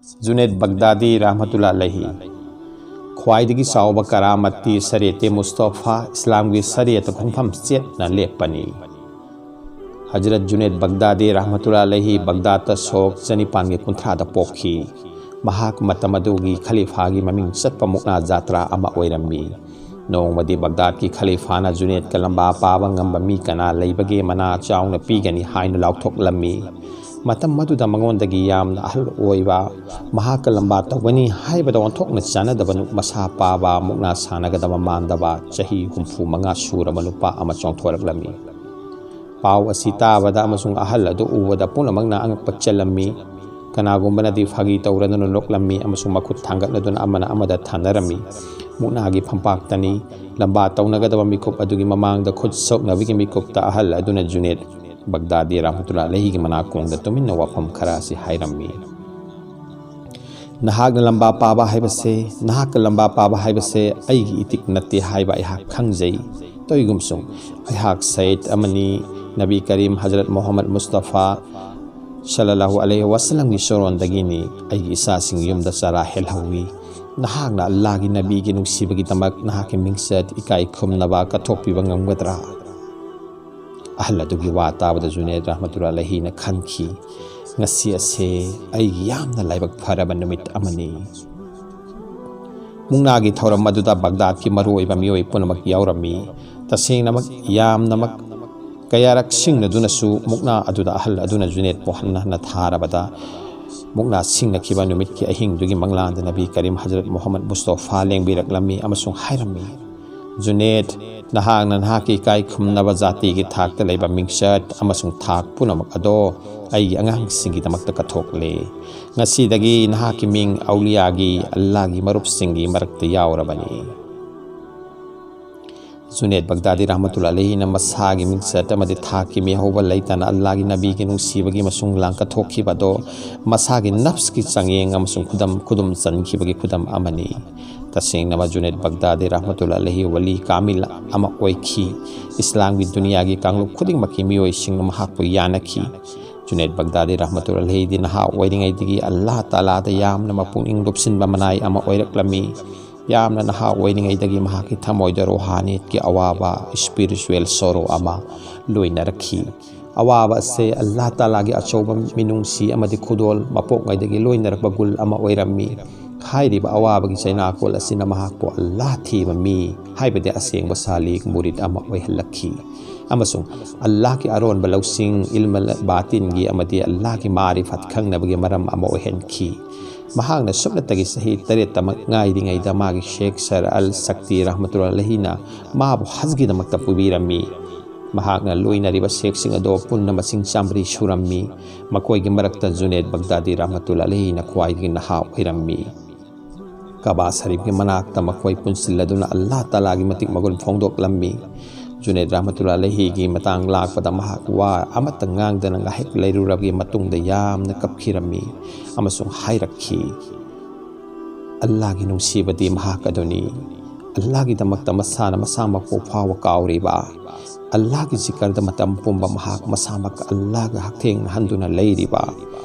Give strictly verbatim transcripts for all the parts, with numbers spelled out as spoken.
ꯖꯨꯅꯦꯗ ꯕꯒꯗꯥꯗꯤ ꯔꯍꯃꯇꯨꯜꯂꯥ ꯑꯂꯩꯍꯤ꯫ ꯈ꯭ꯋꯥꯏꯗꯒꯤ ꯆꯥꯎꯕ ꯀꯔꯥꯃꯠꯇꯤ ꯁꯔꯤꯌꯠꯇꯦ ꯃꯨꯁꯇꯐꯥ, ꯏꯁꯂꯥꯝꯒꯤ ꯁꯔꯤꯌꯠꯇ ꯈꯣꯡꯐꯝ ꯆꯦꯠꯅ ꯂꯦꯞꯄꯅꯤ꯫ ꯍꯖꯔꯠ ꯖꯨꯅꯦꯗ ꯕꯒꯗꯥꯗꯤ ꯔꯍꯃꯇꯨꯜꯂꯥ ꯑꯂꯩꯍꯤ ꯕꯒꯗꯥꯗꯇ ꯁꯣꯛ ꯆꯅꯤꯄꯥꯟꯒ ꯀꯨꯟꯊ꯭ꯔꯥꯗ ꯄꯣꯛꯈꯤ꯫ ꯃꯍꯥꯛ ꯃꯇꯝ ꯑꯗꯨꯒꯤ ꯈꯂꯤꯐꯥꯒꯤ ꯃꯃꯤꯡ ꯆꯠꯄ ꯃꯨꯛꯅꯥ ꯖꯥꯇ꯭ꯔꯥ ꯑꯃ ꯑꯣꯏꯔꯝꯃꯤ꯫ ꯅꯣꯡꯃꯗꯤ ꯕꯒꯗꯥꯗꯀꯤ ꯈꯂꯤꯐꯥꯅ ꯖꯨꯅꯦꯗꯀ ꯂꯝꯕꯥ ꯄꯥꯕ ꯉꯝꯕ ꯃꯤ ꯀꯅꯥ ꯂꯩꯕꯒꯦ, ꯃꯅꯥ ꯆꯥꯎꯅ ꯄꯤꯒꯅꯤ ꯍꯥꯏꯅ ꯂꯥꯎꯊꯣꯛꯂꯝꯃꯤ꯫ ꯃꯇꯝ ꯑꯗꯨꯗ ꯃꯉꯣꯟꯗꯒꯤ ꯌꯥꯝꯅ ꯑꯍꯜ ꯑꯣꯏꯕ, ꯃꯍꯥꯛꯀ ꯂꯝꯕꯥ ꯇꯧꯒꯅꯤ ꯍꯥꯏꯕꯗ ꯑꯣꯟꯊꯣꯛꯅ ꯆꯥꯟꯅꯗꯕ ꯅꯨ-, ꯃꯁꯥ ꯄꯥꯕ, ꯃꯨꯛꯅꯥ ꯁꯥꯟꯅꯒꯗꯕ ꯃꯥꯟꯗꯕ, ꯆꯍꯤ ꯍꯨꯝꯐꯨ ꯃꯉꯥ ꯁꯨꯔꯕ ꯅꯨꯄꯥ ꯑꯃ ꯆꯣꯡꯊꯣꯔꯛꯂꯝꯃꯤ꯫ ꯄꯥꯎ ꯑꯁꯤ ꯇꯥꯕꯗ ꯑꯃꯁꯨꯡ ꯑꯍꯜ ꯑꯗꯨ ꯎꯕꯗ ꯄꯨꯝꯅꯃꯛꯅ ꯑꯉꯛꯄ ꯆꯦꯜꯂꯝꯃꯤ꯫ ꯀꯅꯥꯒꯨꯝꯕꯅꯗꯤ ꯐꯥꯒꯤ ꯇꯧꯔꯗꯨꯅ ꯅꯣꯛꯂꯝꯃꯤ ꯑꯃꯁꯨꯡ ꯃꯈꯨꯠ ꯊꯥꯡꯒꯠꯂꯗꯨꯅ ꯑꯃꯅ ꯑꯃꯗ ꯊꯥꯅꯔꯝꯃꯤ꯫ ꯃꯨꯛꯅꯥꯒꯤ ꯐꯝꯄꯥꯛꯇꯅꯤ꯫ ꯂꯝꯕꯥ ꯇꯧꯅꯒꯗꯕ ꯃꯤꯀꯨꯞ ꯑꯗꯨꯒꯤ ꯃꯃꯥꯡꯗ ꯈꯨꯠ ꯁꯣꯛꯅꯕꯒꯤ ꯃꯤꯀꯨꯞꯇ ꯑꯍꯜ ꯑꯗꯨꯅ ꯖꯨꯅꯦꯗ ꯕꯒꯗꯥꯗꯤ ꯔꯍꯃꯇꯨꯜꯂꯥ ꯑꯂꯩꯍꯤꯒꯤ ꯃꯅꯥꯀꯣꯡꯗ ꯇꯨꯃꯤꯟꯅ ꯋꯥꯐꯝ ꯈꯔ ꯑꯁꯤ ꯍꯥꯏꯔꯝꯃꯤ꯫ ꯅꯍꯥꯛꯅ ꯂꯝꯕꯥ ꯄꯥꯕ ꯍꯥꯏꯕꯁꯦ, ꯅꯍꯥꯛꯀ ꯂꯝꯕꯥ ꯄꯥꯕ ꯍꯥꯏꯕꯁꯦ ꯑꯩꯒꯤ ꯏꯇꯤꯛ ꯅꯠꯇꯦ ꯍꯥꯏꯕ ꯑꯩꯍꯥꯛ ꯈꯪꯖꯩ꯫ ꯇꯧꯏꯒꯨꯝꯁꯨꯡ, ꯑꯩꯍꯥꯛ ꯁꯌꯤꯗ ꯑꯃꯅꯤ, ꯅꯕꯤ ꯀꯔꯤꯝ ꯍꯖꯔꯠ ꯃꯨꯍꯝꯃꯗ ꯃꯨꯁꯇꯐꯥ ꯁꯜꯂꯜꯂꯥꯍꯨ ꯑꯂꯩꯍꯤ ꯋꯥꯁꯜꯂꯝꯒꯤ ꯁꯨꯔꯣꯟꯗꯒꯤꯅꯤ꯫ ꯑꯩꯒꯤ ꯏꯆꯥꯁꯤꯡ ꯌꯨꯝꯗ ꯆꯔꯥ ꯍꯦꯜꯍꯧꯏ꯫ ꯅꯍꯥꯛꯅ ꯑꯜꯂꯥꯍꯒꯤ ꯅꯕꯤꯒꯤ ꯅꯨꯡꯁꯤꯕꯒꯤꯗꯃꯛ ꯅꯍꯥꯛꯀꯤ ꯃꯤꯡꯆꯠ ꯏꯀꯥꯏ ꯈꯨꯝꯅꯕ ꯀꯠꯊꯣꯛꯄꯤꯕ ꯉꯝꯒꯗ꯭ꯔꯥ? ꯑꯍꯜ ꯑꯗꯨꯒꯤ ꯋꯥ ꯇꯥꯕꯗ ꯖꯨꯅꯦꯗ ꯔꯍꯃꯇꯨꯜꯂꯥ ꯑꯂꯩꯍꯤꯅ ꯈꯟꯈꯤ, "ꯉꯁꯤ ꯑꯁꯦ ꯑꯩꯒꯤ ꯌꯥꯝꯅ ꯂꯥꯏꯕꯛ ꯐꯔꯕ ꯅꯨꯃꯤꯠ ꯑꯃꯅꯤ"꯫ ꯃꯨꯛꯅꯥꯒꯤ ꯊꯧꯔꯝ ꯑꯗꯨꯗ ꯕꯒꯗꯥꯗꯀꯤ ꯃꯔꯨꯑꯣꯏꯕ ꯃꯤꯑꯣꯏ ꯄꯨꯝꯅꯃꯛ ꯌꯥꯎꯔꯝꯃꯤ꯫ ꯇꯁꯦꯡꯅꯃꯛ ꯌꯥꯝꯅꯃꯛ ꯀꯌꯥꯔꯛ ꯁꯤꯡꯅꯗꯨꯅꯁꯨ ꯃꯨꯛꯅꯥ ꯑꯗꯨꯗ ꯑꯍꯜ ꯑꯗꯨꯅ ꯖꯨꯅꯦꯗꯄꯨ ꯍꯟꯅ ꯍꯟꯅ ꯊꯥꯔꯕꯗ, ꯃꯨꯛꯅꯥ ꯁꯤꯡꯅꯈꯤꯕ ꯅꯨꯃꯤꯠꯀꯤ ꯑꯍꯤꯡꯗꯨꯒꯤ ꯃꯪꯂꯥꯟꯗ ꯅꯕꯤ ꯀꯔꯤꯝ ꯍꯖꯔꯠ ꯃꯨꯍꯝꯃꯗ ꯃꯨꯁꯇꯐꯥ ꯂꯦꯡꯕꯤꯔꯛꯂꯝꯃꯤ ꯑꯃꯁꯨꯡ ꯍꯥꯏꯔꯝꯃꯤ, "ꯖꯨꯅꯦꯗ, ꯅꯍꯥꯛꯅ ꯅꯍꯥꯛꯀꯤ ꯏꯀꯥꯏ ꯈꯨꯝꯅꯕ ꯖꯥꯇꯤꯒꯤ ꯊꯥꯛꯇ ꯂꯩꯕ ꯃꯤꯡꯆꯠ ꯑꯃꯁꯨꯡ ꯊꯥꯛ ꯄꯨꯝꯅꯃꯛ ꯑꯗꯣ ꯑꯩꯒꯤ ꯑꯉꯥꯡꯁꯤꯡꯒꯤꯗꯃꯛꯇ ꯀꯠꯊꯣꯛꯂꯦ꯫ ꯉꯁꯤꯗꯒꯤ ꯅꯍꯥꯛꯀꯤ ꯃꯤꯡ ꯑꯧꯂꯤꯌꯥꯒꯤ, ꯑꯜꯂꯥꯍꯒꯤ ꯃꯔꯨꯞꯁꯤꯡꯒꯤ ꯃꯔꯛꯇ ꯌꯥꯎꯔꯕꯅꯤ"꯫ ꯖꯨꯅꯦꯗ ꯕꯒꯗꯥꯗꯤ ꯔꯍꯃꯇꯨꯜꯂꯥꯍꯤ ꯑꯂꯩꯍꯤꯅ ꯃꯁꯥꯒꯤ ꯃꯤꯡꯆꯠ ꯑꯃꯗꯤ ꯊꯥꯛꯀꯤ ꯃꯤꯍꯧꯕ ꯂꯩꯇꯅ ꯑꯜꯂꯥꯍꯒꯤ ꯅꯕꯤꯒꯤ ꯅꯨꯡꯁꯤꯕꯒꯤ ꯃꯁꯨꯡ ꯂꯥꯡ ꯀꯠꯊꯣꯛꯈꯤꯕ ꯑꯗꯣ ꯃꯁꯥꯒꯤ ꯅꯐꯁꯀꯤ ꯆꯥꯡꯌꯦꯡ ꯑꯃꯁꯨꯡ ꯈꯨꯗꯝ, ꯈꯨꯗꯨꯝ ꯆꯟꯈꯤꯕꯒꯤ ꯈꯨꯗꯝ ꯑꯃꯅꯤ꯫ ꯇꯁꯦꯡꯅꯃꯛ ꯖꯨꯅꯦꯗ ꯕꯒꯗꯥꯗꯤ ꯔꯍꯃꯇꯨꯜꯂꯥꯍꯤ ꯑꯂꯩꯍꯤ ꯋꯥꯂꯤ ꯀꯥꯃꯤꯜ ꯑꯃ ꯑꯣꯏꯈꯤ꯫ ꯏꯁꯂꯥꯝꯒꯤ ꯗꯨꯅꯤꯌꯥꯒꯤ ꯀꯥꯡꯂꯨꯞ ꯈꯨꯗꯤꯡꯃꯛꯀꯤ ꯃꯤꯑꯣꯏꯁꯤꯡꯅ ꯃꯍꯥꯛꯄꯨ ꯌꯥꯅꯈꯤ꯫ ꯖꯨꯅꯦꯗ ꯕꯒꯗꯥꯗꯤ ꯔꯍꯃꯇꯨꯜ ꯑꯂꯍꯤꯗꯤ ꯅꯍꯥ ꯑꯣꯏꯔꯤꯉꯩꯗꯒꯤ ꯑꯜꯂꯥꯍ ꯇꯥꯂꯥꯗ ꯌꯥꯝꯅ ꯃꯄꯨꯛꯅꯤꯡ ꯂꯨꯞꯁꯤꯟꯕ ꯃꯅꯥꯏ ꯑꯃ ꯑꯣꯏꯔꯛꯂꯝꯃꯤ꯫ ꯌꯥꯝꯅ ꯅꯍꯥ ꯑꯣꯏꯔꯤꯉꯩꯗꯒꯤ ꯃꯍꯥꯛꯀꯤ ꯊꯃꯣꯏꯗ ꯔꯣꯍꯥꯅꯤꯌꯠꯀꯤ ꯑꯋꯥꯕ, spiritual sorrow, ꯑꯃ ꯂꯣꯏꯅꯔꯛꯈꯤ꯫ ꯑꯋꯥꯕ ꯑꯁꯦ ꯑꯜꯂꯥꯍ ꯇꯥꯂꯥꯒꯤ ꯑꯆꯧꯕ ꯃꯤꯅꯨꯡꯁꯤ ꯑꯃꯗꯤ ꯈꯨꯗꯣꯜ ꯃꯄꯣꯛꯉꯩꯗꯒꯤ ꯂꯣꯏꯅꯔꯛꯄ ꯒꯨꯜ ꯑꯃ ꯑꯣꯏꯔꯝꯃꯤ꯫ ꯍꯥꯏꯔꯤꯕ ꯑꯋꯥꯕꯒꯤ ꯆꯩꯅꯥꯀꯣꯜ ꯑꯁꯤꯅ ꯃꯍꯥꯛꯄꯨ ꯑꯜꯂꯥꯍ ꯊꯤꯕ ꯃꯤ, ꯍꯥꯏꯕꯗꯤ ꯑꯁꯦꯡꯕ ꯁꯥꯂꯤꯛ ꯃꯨꯔꯤꯗ ꯑꯃ ꯑꯣꯏꯍꯜꯂꯛꯈꯤ꯫ ꯑꯃꯁꯨꯡ ꯑꯜꯂꯥꯍꯀꯤ ꯑꯔꯣꯟꯕ ꯂꯧꯁꯤꯡ, ꯏꯜꯃ ꯕꯥꯇꯤꯟꯒꯤ ꯑꯃꯗꯤ ꯑꯜꯂꯥꯍꯀꯤ ꯃꯥꯔꯤꯐꯠ ꯈꯪꯅꯕꯒꯤ ꯃꯔꯝ ꯑꯃ ꯑꯣꯏꯍꯟꯈꯤ꯫ ꯃꯍꯥꯛꯅ ꯁꯨꯞꯅꯇꯒꯤ ꯆꯍꯤ ꯇꯔꯦꯠꯇꯃꯛ ꯉꯥꯏꯔꯤꯉꯩꯗ ꯃꯥꯒꯤ ꯁꯦꯈ ꯁꯔ ꯑꯜ ꯁꯛꯇꯤ ꯔꯍꯃꯇꯨꯜꯂꯥꯍꯤꯅ ꯃꯥꯕꯨ ꯍꯖꯒꯤꯗꯃꯛꯇ ꯄꯨꯕꯤꯔꯝꯃꯤ꯫ ꯃꯍꯥꯛꯅ ꯂꯣꯏꯅꯔꯤꯕ ꯁꯦꯈꯁꯤꯡ ꯑꯗꯣ ꯄꯨꯟꯅ ꯃꯁꯤꯡ ꯆꯥꯃꯔꯤ ꯁꯨꯔꯝꯃꯤ꯫ ꯃꯈꯣꯏꯒꯤ ꯃꯔꯛꯇ ꯖꯨꯅꯦꯗ ꯕꯒꯗꯥꯗꯤ ꯔꯍꯃꯇꯨꯜꯂꯥꯍꯤꯅ ꯈ꯭ꯋꯥꯏꯗꯒꯤ ꯅꯍꯥ ꯑꯣꯏꯔꯝꯃꯤ꯫ ꯀꯕꯥ ꯁꯔꯤꯐꯀꯤ ꯃꯅꯥꯛꯇ ꯃꯈꯣꯏ ꯄꯨꯟꯁꯤꯜꯂꯗꯨꯅ ꯑꯜꯂꯥꯍ ꯇꯥꯂꯥꯒꯤ ꯃꯇꯤꯛ ꯃꯒꯨꯟ ꯐꯣꯡꯗꯣꯛꯂꯝꯃꯤ꯫ ꯖꯨꯅꯦꯗ ꯔꯍꯃꯇꯨꯜꯂꯥꯍꯤꯒꯤ ꯃꯇꯥꯡ ꯂꯥꯛꯄꯗ ꯃꯍꯥꯛ ꯋꯥ ꯑꯃꯠꯇ ꯉꯥꯡꯗꯅ ꯉꯥꯏꯍꯥꯛ ꯂꯩꯔꯨꯔꯕꯒꯤ ꯃꯇꯨꯡꯗ ꯌꯥꯝꯅ ꯀꯞꯈꯤꯔꯝꯃꯤ ꯑꯃꯁꯨꯡ ꯍꯥꯏꯔꯛꯈꯤ, "ꯑꯜꯂꯥꯍꯒꯤ ꯅꯨꯡꯁꯤꯕꯗꯤ ꯃꯍꯥꯛ ꯑꯗꯨꯅꯤ꯫ ꯑꯜꯂꯥꯍꯒꯤꯗꯃꯛꯇ ꯃꯁꯥꯅ ꯃꯁꯥꯃꯛꯄꯨ ꯐꯥꯎꯕ ꯀꯥꯎꯔꯤꯕ, ꯑꯜꯂꯥꯍꯒꯤ ꯖꯤꯀꯔꯗ ꯃꯇꯝ ꯄꯨꯝꯕ ꯃꯍꯥꯛ ꯃꯁꯥꯃꯛ ꯑꯜꯂꯥꯍꯒ ꯍꯛꯊꯦꯡꯅꯍꯟꯗꯨꯅ ꯂꯩꯔꯤꯕ,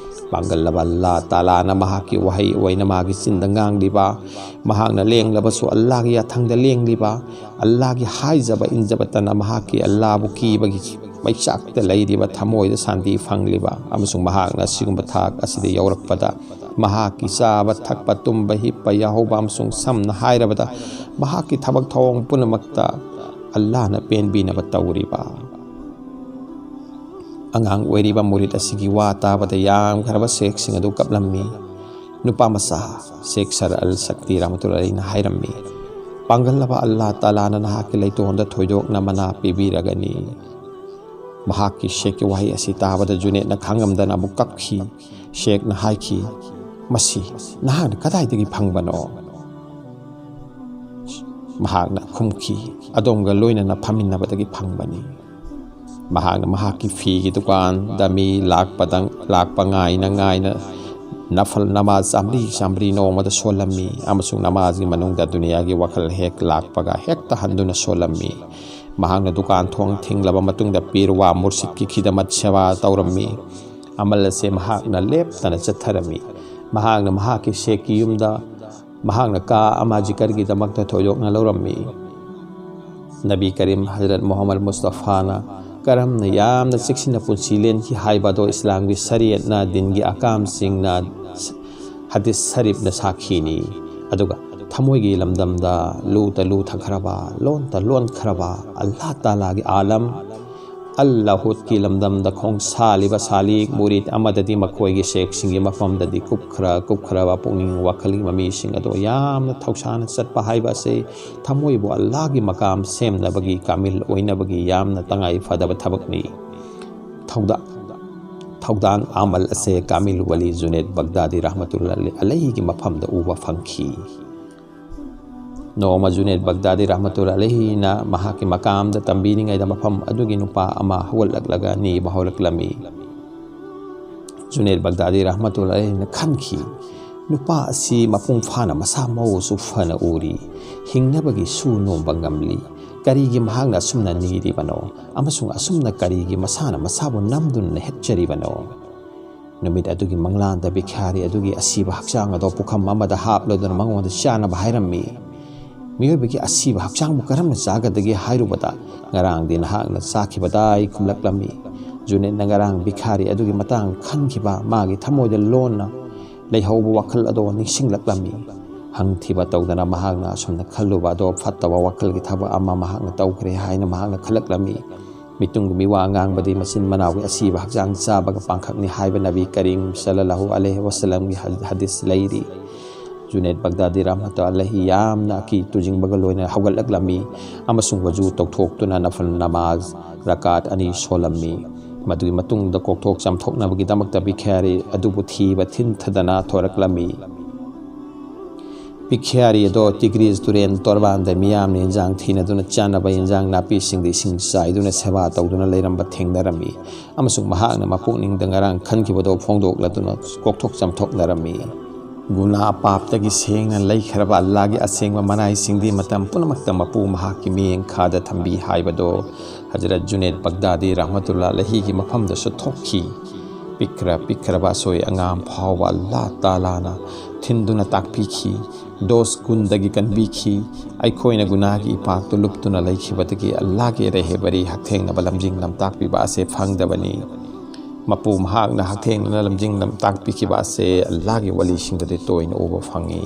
ꯄꯥꯡꯒꯜꯂꯕ ꯑꯜꯂꯥꯍ ꯇꯥꯂꯥꯅ ꯃꯍꯥꯛꯀꯤ ꯋꯥꯍꯩ ꯑꯣꯏꯅ ꯃꯥꯒꯤ ꯆꯤꯟꯗ ꯉꯥꯡꯂꯤꯕ, ꯃꯍꯥꯛꯅ ꯂꯦꯡꯂꯕꯁꯨ ꯑꯜꯂꯥꯍꯒꯤ ꯌꯥꯊꯪꯗ ꯂꯦꯡꯂꯤꯕ, ꯑꯜꯂꯥꯍꯒꯤ ꯍꯥꯏꯖꯕ ꯏꯟꯖꯕꯇꯅ ꯃꯍꯥꯛꯀꯤ ꯑꯜꯂꯥꯍꯕꯨ ꯀꯤꯕꯒꯤ ꯃꯩꯆꯥꯛꯇ ꯂꯩꯔꯤꯕ, ꯊꯃꯣꯏꯗ ꯁꯥꯟꯇꯤ ꯐꯪꯂꯤꯕ, ꯑꯃꯁꯨꯡ ꯃꯍꯥꯛꯅ ꯑꯁꯤꯒꯨꯝꯕ ꯊꯥꯛ ꯑꯁꯤꯗ ꯌꯧꯔꯛꯄꯗ ꯃꯍꯥꯛꯀꯤ ꯆꯥꯕ, ꯊꯛꯄ, ꯇꯨꯝꯕ, ꯍꯤꯞꯄ ꯌꯥꯍꯧꯕ ꯑꯃꯁꯨꯡ ꯁꯝꯅ ꯍꯥꯏꯔꯕꯗ ꯃꯍꯥꯛꯀꯤ ꯊꯕꯛ ꯊꯧꯑꯣꯡ ꯄꯨꯝꯅꯃꯛꯇ ꯑꯜꯂꯥꯍꯅ ꯄꯦꯟꯕꯤꯅꯕ ꯇꯧꯔꯤꯕ"꯫ ꯑꯉꯥꯡ ꯑꯣꯏꯔꯤꯕ ꯃꯨꯔꯤꯗ ꯑꯁꯤꯒꯤ ꯋꯥ ꯇꯥꯕꯗ ꯌꯥꯝꯈ꯭ꯔꯕ ꯁꯦꯈꯁꯤꯡ ꯑꯗꯨ ꯀꯞꯂꯝꯃꯤ꯫ ꯅꯨꯄꯥ ꯃꯆꯥ ꯁꯦꯈ ꯁꯔ ꯑꯜ ꯁꯛꯇꯤ ꯔꯍꯃꯇꯨꯜꯂꯥꯍꯤꯅ ꯍꯥꯏꯔꯝꯃꯤ, "ꯄꯥꯡꯒꯜꯂꯕ ꯑꯜꯂꯥꯍ ꯇꯥꯂꯥꯅ ꯅꯍꯥꯛꯀꯤ ꯂꯩꯇꯣꯟꯗ ꯊꯣꯏꯗꯣꯛꯅ ꯃꯅꯥ ꯄꯤꯕꯤꯔꯒꯅꯤ"꯫ ꯃꯍꯥꯛꯀꯤ ꯁꯦꯈꯀꯤ ꯋꯥꯍꯩ ꯑꯁꯤ ꯇꯥꯕꯗ ꯖꯨꯅꯦꯗꯅ ꯈꯥꯡꯉꯝꯗꯅ ꯑꯃꯨꯛ ꯀꯞꯈꯤ꯫ ꯁꯦꯈꯅ ꯍꯥꯏꯈꯤ, "ꯃꯁꯤ ꯅꯍꯥꯛꯅ ꯀꯗꯥꯏꯗꯒꯤ ꯐꯪꯕꯅꯣ?" ꯃꯍꯥꯛꯅ ꯈꯨꯝꯈꯤ, "ꯑꯗꯣꯝꯒ ꯂꯣꯏꯅꯅ ꯐꯝꯃꯤꯟꯅꯕꯗꯒꯤ ꯐꯪꯕꯅꯤ"꯫ ꯃꯍꯥꯛꯅ ꯃꯍꯥꯛꯀꯤ ꯐꯤꯒꯤ ꯗꯨꯀꯥꯟꯗ ꯃꯤ ꯂꯥꯛꯄꯗ, ꯂꯥꯛꯄ ꯉꯥꯏꯅ ꯉꯥꯏꯅ ꯅꯐꯜ ꯅꯃꯥꯖ ꯆꯥꯝꯃꯔꯤ ꯆꯥꯝꯃꯔꯤ ꯅꯣꯡꯃꯗ ꯁꯣꯜꯂꯝꯃꯤ ꯑꯃꯁꯨꯡ ꯅꯃꯥꯖꯒꯤ ꯃꯅꯨꯡꯗ ꯗꯨꯅꯤꯌꯥꯒꯤ ꯋꯥꯈꯜ ꯍꯦꯛ ꯂꯥꯛꯄꯒ ꯍꯦꯛꯇ ꯍꯟꯗꯨꯅ ꯁꯣꯜꯂꯝꯃꯤ꯫ ꯃꯍꯥꯛꯅ ꯗꯨꯀꯥꯟ ꯊꯣꯡ ꯊꯤꯡꯂꯕ ꯃꯇꯨꯡꯗ ꯄꯤꯔ ꯋꯥ ꯃꯨꯔꯁꯤꯗꯀꯤ ꯈꯤꯗꯃꯠ ꯁꯦꯕꯥ ꯇꯧꯔꯝꯃꯤ꯫ ꯑꯃꯜ ꯑꯁꯦ ꯃꯍꯥꯛꯅ ꯂꯦꯞꯇꯅ ꯆꯠꯊꯔꯝꯃꯤ꯫ ꯃꯍꯥꯛꯅ ꯃꯍꯥꯛꯀꯤ ꯁꯦꯈꯀꯤ ꯌꯨꯝꯗ ꯃꯍꯥꯛꯅ ꯀꯥ ꯑꯃ ꯖꯤꯀꯔꯒꯤꯗꯃꯛꯇ ꯊꯣꯏꯗꯣꯛꯅ ꯂꯧꯔꯝꯃꯤ꯫ ꯅꯕꯤ ꯀꯔꯤꯝ ꯍꯖꯔꯠ ꯃꯨꯍꯝꯃꯗ ꯃꯨꯁꯇꯐꯥꯅ ꯀꯔꯝꯅ ꯌꯥꯝꯅ ꯆꯦꯛꯁꯤꯟꯅ ꯄꯨꯟꯁꯤ ꯂꯦꯟꯈꯤ ꯍꯥꯏꯕ ꯑꯗꯣ ꯏꯁꯂꯥꯝꯒꯤ ꯁꯔꯤꯌꯠꯅ, ꯗꯤꯟꯒꯤ ꯑꯀꯥꯝꯁꯤꯡꯅ, ꯍꯗꯤꯁ ꯁꯔꯤꯐꯅ ꯁꯥꯈꯤꯅꯤ꯫ ꯑꯗꯨꯒ ꯊꯃꯣꯏꯒꯤ ꯂꯝꯗꯝꯗ ꯂꯨꯇ ꯂꯨꯊꯈ꯭ꯔꯕ, ꯂꯣꯟꯇ ꯂꯣꯟꯈ꯭ꯔꯕ ꯑꯜꯂꯥꯍ ꯇꯥꯂꯥꯒꯤ ꯑꯥꯂꯝ ꯑꯜ ꯂꯥꯍꯨꯠꯀꯤ ꯂꯝꯗꯝꯗ ꯈꯣꯡꯁꯥꯜꯂꯤꯕ ꯁꯥꯂꯤꯛ ꯃꯨꯔꯤꯗ ꯑꯃꯗꯗꯤ ꯃꯈꯣꯏꯒꯤ ꯁꯦꯈꯁꯤꯡꯒꯤ ꯃꯐꯝꯗꯗꯤ ꯀꯨꯞꯈ꯭ꯔ ꯀꯨꯞꯈ꯭ꯔꯕ ꯄꯨꯛꯅꯤꯡ ꯋꯥꯈꯜꯒꯤ ꯃꯃꯤꯁꯤꯡ ꯑꯗꯣ ꯌꯥꯝꯅ ꯊꯧꯁꯥꯅ ꯆꯠꯄ ꯍꯥꯏꯕ ꯑꯁꯤ ꯊꯃꯣꯏꯕꯨ ꯑꯜꯂꯥꯍꯒꯤ ꯃꯀꯥꯝ ꯁꯦꯝꯅꯕꯒꯤ ꯀꯥꯃꯤꯜ ꯑꯣꯏꯅꯕꯒꯤ ꯌꯥꯝꯅ ꯇꯉꯥꯏ ꯐꯗꯕ ꯊꯕꯛꯅꯤ꯫ ꯊꯧꯗꯥ-, ꯊꯧꯗꯥꯡ ꯑꯃꯜ ꯑꯁꯦ ꯀꯥꯃꯤꯜ ꯋꯂꯤ ꯖꯨꯅꯦꯗ ꯕꯒꯗꯥꯗꯤ ꯔꯍꯃꯇꯨꯜꯂꯥꯍꯤ ꯑꯂꯩꯍꯤꯒꯤ ꯃꯐꯝꯗ ꯎꯕ ꯐꯪꯈꯤ꯫ ꯅꯣꯡꯃ ꯖꯨꯅꯦꯗ ꯕꯒꯗꯥꯗꯤ ꯔꯍꯃꯇꯨꯜꯂꯥꯍꯤ ꯑꯂꯩꯍꯤꯅ ꯃꯍꯥꯛꯀꯤ ꯃꯀꯥꯝꯗ ꯇꯝꯕꯤꯔꯤꯉꯩꯗ ꯃꯐꯝ ꯑꯗꯨꯒꯤ ꯅꯨꯄꯥ ꯑꯃ ꯍꯧꯒꯠꯂꯛꯂꯒ ꯅꯤꯕ ꯍꯧꯔꯛꯂꯝꯃꯤ꯫ ꯖꯨꯅꯦꯗ ꯕꯒꯗꯥꯗꯤ ꯔꯍꯃꯇꯨꯜꯂꯥꯍꯤ ꯑꯂꯩꯍꯤꯅ ꯈꯟꯈꯤ, "ꯅꯨꯄꯥ ꯑꯁꯤ ꯃꯄꯨꯡ ꯐꯥꯅ ꯃꯁꯥ ꯃꯎꯁꯨ ꯐꯅ ꯎꯔꯤ, ꯍꯤꯡꯅꯕꯒꯤ ꯁꯨ ꯅꯣꯝꯕ ꯉꯝꯂꯤ꯫ ꯀꯔꯤꯒꯤ ꯃꯍꯥꯛꯅ ꯑꯁꯨꯝꯅ ꯅꯤꯔꯤꯕꯅꯣ? ꯑꯃꯁꯨꯡ ꯑꯁꯨꯝꯅ ꯀꯔꯤꯒꯤ ꯃꯁꯥꯅ ꯃꯁꯥꯕꯨ ꯅꯝꯗꯨꯅ ꯍꯦꯠꯆꯔꯤꯕꯅꯣ?" ꯅꯨꯃꯤꯠ ꯑꯗꯨꯒꯤ ꯃꯪꯂꯥꯟꯗ ꯚꯤꯈꯥꯔꯤ ꯑꯗꯨꯒꯤ ꯑꯁꯤꯕ ꯍꯛꯆꯥꯡ ꯑꯗꯣ ꯄꯨꯈꯝ ꯑꯃꯗ ꯍꯥꯞꯂꯗꯨꯅ ꯃꯉꯣꯟꯗ ꯆꯥꯅꯕ ꯍꯥꯏꯔꯝꯃꯤ꯫ ꯃꯤꯑꯣꯏꯕꯒꯤ ꯑꯁꯤꯕ ꯍꯛꯆꯥꯡꯕꯨ ꯀꯔꯝꯅ ꯆꯥꯒꯗꯒꯦ ꯍꯥꯏꯔꯨꯕꯗ, "ꯉꯔꯥꯡꯗꯤ ꯅꯍꯥꯛꯅ ꯆꯥꯈꯤꯕꯗꯥꯏ" ꯈꯨꯝꯂꯛꯂꯝꯃꯤ꯫ ꯖꯨꯅꯦꯗꯅ ꯉꯔꯥꯡ ꯚꯤꯈꯥꯔꯤ ꯑꯗꯨꯒꯤ ꯃꯇꯥꯡ ꯈꯟꯈꯤꯕ ꯃꯥꯒꯤ ꯊꯃꯣꯏꯗ ꯂꯣꯟꯅ ꯂꯩꯍꯧꯕ ꯋꯥꯈꯜ ꯑꯗꯣ ꯅꯤꯡꯁꯤꯡꯂꯛꯂꯝꯃꯤ꯫ ꯍꯪꯊꯤꯕ ꯇꯧꯗꯅ ꯃꯍꯥꯛꯅ ꯑꯁꯨꯝꯅ ꯈꯜꯂꯨꯕ ꯑꯗꯣ ꯐꯠꯇꯕ ꯋꯥꯈꯜꯒꯤ ꯊꯕꯛ ꯑꯃ ꯃꯍꯥꯛꯅ ꯇꯧꯈ꯭ꯔꯦ ꯍꯥꯏꯅ ꯃꯍꯥꯛꯅ ꯈꯜꯂꯛꯂꯝꯃꯤ꯫ ꯃꯤꯇꯨꯡꯒꯤ ꯃꯤꯋꯥ ꯉꯥꯡꯕꯗꯤ ꯃꯆꯤꯟ ꯃꯅꯥꯎꯒꯤ ꯑꯁꯤꯕ ꯍꯛꯆꯥꯡ ꯆꯥꯕꯒ ꯄꯥꯡꯈꯛꯅꯤ ꯍꯥꯏꯕ ꯅꯕꯤ ꯀꯔꯤꯝ ꯁꯜꯂꯜꯂꯥꯍꯨ ꯑꯂꯩꯍꯤ ꯋꯁꯜꯂꯝꯒꯤ ꯍ-, ꯍꯗꯤꯁ ꯂꯩꯔꯤ꯫ ꯖꯨꯅꯦꯗ ꯕꯒꯗꯥꯗꯤ ꯔꯍꯃꯇꯨꯜꯂꯥꯍꯤ ꯑꯂꯩꯍꯤ ꯌꯥꯝꯅ ꯑꯀꯤ ꯇꯨꯖꯤꯡꯕꯒ ꯂꯣꯏꯅꯅ ꯍꯧꯒꯠꯂꯛꯂꯝꯃꯤ ꯑꯃꯁꯨꯡ ꯋꯖꯨ ꯇꯧꯊꯣꯛꯇꯨꯅ ꯅꯐꯜ ꯅꯃꯥꯖ ꯔꯀꯥꯠ ꯑꯅꯤ ꯁꯣꯜꯂꯝꯃꯤ꯫ ꯃꯗꯨꯒꯤ ꯃꯇꯨꯡꯗ ꯀꯣꯛꯊꯣꯛ ꯆꯥꯝꯊꯣꯛꯅꯕꯒꯤꯗꯃꯛꯇ ꯚꯤꯈꯥꯔꯤ ꯑꯗꯨꯕꯨ ꯊꯤꯕ ꯊꯤꯟꯊꯗꯅ ꯊꯣꯔꯛꯂꯝꯃꯤ꯫ ꯚꯤꯈꯥꯔꯤ ꯑꯗꯣ ꯇꯤꯒ꯭ꯔꯤꯁ ꯇꯨꯔꯦꯟ ꯇꯣꯔꯕꯥꯟꯗ ꯃꯤꯌꯥꯝꯅ ꯏꯟꯖꯥꯡ ꯊꯤꯅꯗꯨꯅ ꯆꯥꯅꯕ ꯏꯟꯖꯥꯡ ꯅꯥꯄꯤꯁꯤꯡꯗ ꯏꯁꯤꯡ ꯆꯥꯏꯗꯨꯅ ꯁꯦꯕꯥ ꯇꯧꯗꯨꯅ ꯂꯩꯔꯝꯕ ꯊꯦꯡꯅꯔꯝꯃꯤ ꯑꯃꯁꯨꯡ ꯃꯍꯥꯛꯅ ꯃꯄꯨꯛꯅꯤꯡꯗ ꯉꯔꯥꯡ ꯈꯟꯈꯤꯕꯗꯣ ꯐꯣꯡꯗꯣꯛꯂꯗꯨꯅ ꯀꯣꯛꯊꯣꯛ ꯆꯥꯝꯊꯣꯛꯅꯔꯝꯃꯤ꯫ ꯒꯨꯅꯥ ꯄꯥꯞꯇꯒꯤ ꯁꯦꯡꯅ ꯂꯩꯈ꯭ꯔꯕ ꯑꯜꯂꯥꯍꯒꯤ ꯑꯁꯦꯡꯕ ꯃꯅꯥꯏꯁꯤꯡꯗꯤ ꯃꯇꯝ ꯄꯨꯝꯅꯃꯛꯇ ꯃꯄꯨ ꯃꯍꯥꯛꯀꯤ ꯃꯤꯠꯌꯦꯡ ꯈꯥꯗ ꯊꯝꯕꯤ ꯍꯥꯏꯕꯗꯣ ꯍꯖꯔꯠ ꯖꯨꯅꯦꯗ ꯕꯒꯗꯥꯗꯤ ꯔꯍꯃꯇꯨꯜꯂꯥꯍꯤ ꯑꯂꯩꯍꯤꯒꯤ ꯃꯐꯝꯗꯁꯨ ꯊꯣꯛꯈꯤ꯫ ꯄꯤꯛꯈ꯭ꯔ ꯄꯤꯛꯈ꯭ꯔꯕ ꯑꯁꯣꯏ ꯑꯉꯥꯝ ꯐꯥꯎꯕ ꯑꯜꯂꯥꯍ ꯇꯥꯂꯥꯅ ꯊꯤꯟꯗꯨꯅ ꯇꯥꯛꯄꯤꯈꯤ꯫ ꯗꯣꯁ ꯀꯨꯟꯗꯒꯤ ꯀꯟꯕꯤꯈꯤ꯫ ꯑꯩꯈꯣꯏꯅ ꯒꯨꯅꯥꯒꯤ ꯏꯄꯥꯛꯇꯨ ꯂꯨꯞꯇꯨꯅ ꯂꯩꯈꯤꯕꯗꯒꯤ ꯑꯜꯂꯥꯍꯒꯤ ꯔꯦꯍꯕꯔꯤ ꯍꯛꯊꯦꯡꯅꯕ ꯂꯝꯖꯤꯡ ꯂꯝꯇꯥꯛꯄꯤꯕ ꯑꯁꯦ ꯐꯪꯗꯕꯅꯤ꯫ ꯃꯄꯨ ꯃꯍꯥꯛꯅ ꯍꯛꯊꯦꯡꯅꯅ ꯂꯝꯖꯤꯡ ꯂꯝꯇꯥꯛꯄꯤꯈꯤꯕ ꯑꯁꯦ ꯑꯜꯂꯥꯍꯒꯤ ꯋꯥꯂꯤꯁꯤꯡꯗꯗꯤ ꯇꯣꯏꯅ ꯎꯕ ꯐꯪꯏ꯫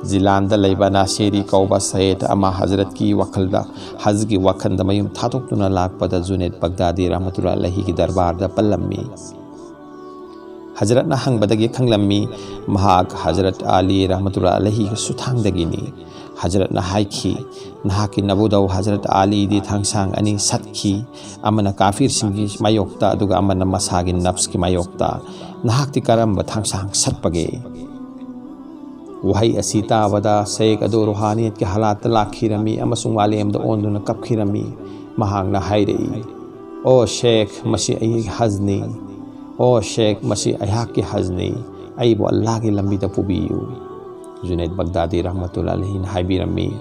ꯖꯤꯂꯥꯟꯗ ꯂꯩꯕ ꯅꯥꯁꯦꯔꯤ ꯀꯧꯕ ꯁꯌꯦꯗ ꯑꯃ ꯍꯖꯔꯠꯀꯤ ꯋꯥꯈꯜꯗ, ꯍꯖꯒꯤ ꯋꯥꯈꯜꯗ ꯃꯌꯨꯝ ꯊꯥꯗꯣꯛꯇꯨꯅ ꯂꯥꯛꯄꯗ ꯖꯨꯅꯦꯗ ꯕꯒꯗꯥꯗꯤ ꯔꯍꯃꯇꯨꯜꯂꯥꯍꯤ ꯑꯂꯩꯍꯤꯒꯤ ꯗꯔꯕꯥꯔꯗ ꯄꯜꯂꯝꯃꯤ꯫ ꯍꯖꯔꯠꯅ ꯍꯪꯕꯗꯒꯤ ꯈꯪꯂꯝꯃꯤ, ꯃꯍꯥꯛ ꯍꯖꯔꯠ ꯑꯂꯤ ꯔꯍꯃꯇꯨꯜꯂꯥꯍꯤ ꯑꯂꯩꯍꯤꯒꯤ ꯁꯨꯊꯥꯡꯗꯒꯤꯅꯤ꯫ ꯍꯖꯔꯠꯅ ꯍꯥꯏꯈꯤ, "ꯅꯍꯥꯛꯀꯤ ꯅꯕꯨꯗꯧ ꯍꯖꯔꯠ ꯑꯂꯤꯗꯤ ꯊꯥꯡꯁꯥꯡ ꯑꯅꯤ ꯁꯠꯈꯤ, ꯑꯃꯅ ꯀꯥꯐꯤꯔꯁꯤꯡꯒꯤ ꯃꯥꯌꯣꯛꯇ, ꯑꯗꯨꯒ ꯑꯃꯅ ꯃꯁꯥꯒꯤ ꯅꯐꯁꯀꯤ ꯃꯥꯌꯣꯛꯇ꯫ ꯅꯍꯥꯛꯇꯤ ꯀꯔꯝꯕ ꯊꯥꯡꯁꯥꯡ ꯁꯠꯄꯒꯦ?" ꯋꯥꯍꯩ ꯑꯁꯤ ꯇꯥꯕꯗ ꯁꯦꯈ ꯑꯗꯨ ꯔꯨꯍꯥꯅꯤꯌꯠꯀꯤ ꯍꯥꯂꯥꯠꯇ ꯂꯥꯛꯈꯤꯔꯝꯃꯤ ꯑꯃꯁꯨꯡ ꯃꯥꯂꯦꯝꯗ ꯑꯣꯟꯗꯨꯅ ꯀꯞꯈꯤꯔꯝꯃꯤ꯫ ꯃꯍꯥꯛꯅ ꯍꯥꯏꯔꯛꯏ, "ꯑꯣ ꯁꯦꯈ, ꯃꯁꯤ ꯑꯩꯒꯤ ꯍꯖꯅꯤ꯫ ꯑꯣ ꯁꯦꯈ, ꯃꯁꯤ ꯑꯩꯍꯥꯛꯀꯤ ꯍꯖꯅꯤ꯫ ꯑꯩꯕꯨ ꯑꯜꯂꯥꯍꯒꯤ ꯂꯝꯕꯤꯗ ꯄꯨꯕꯤꯌꯨ꯫" ꯖꯨꯅꯦꯗ ꯕꯒꯗꯥꯗꯤ ꯔꯍꯃꯇꯨꯜꯂꯥꯍꯤ ꯑꯂꯩꯍꯤꯅ ꯍꯥꯏꯕꯤꯔꯝꯃꯤ,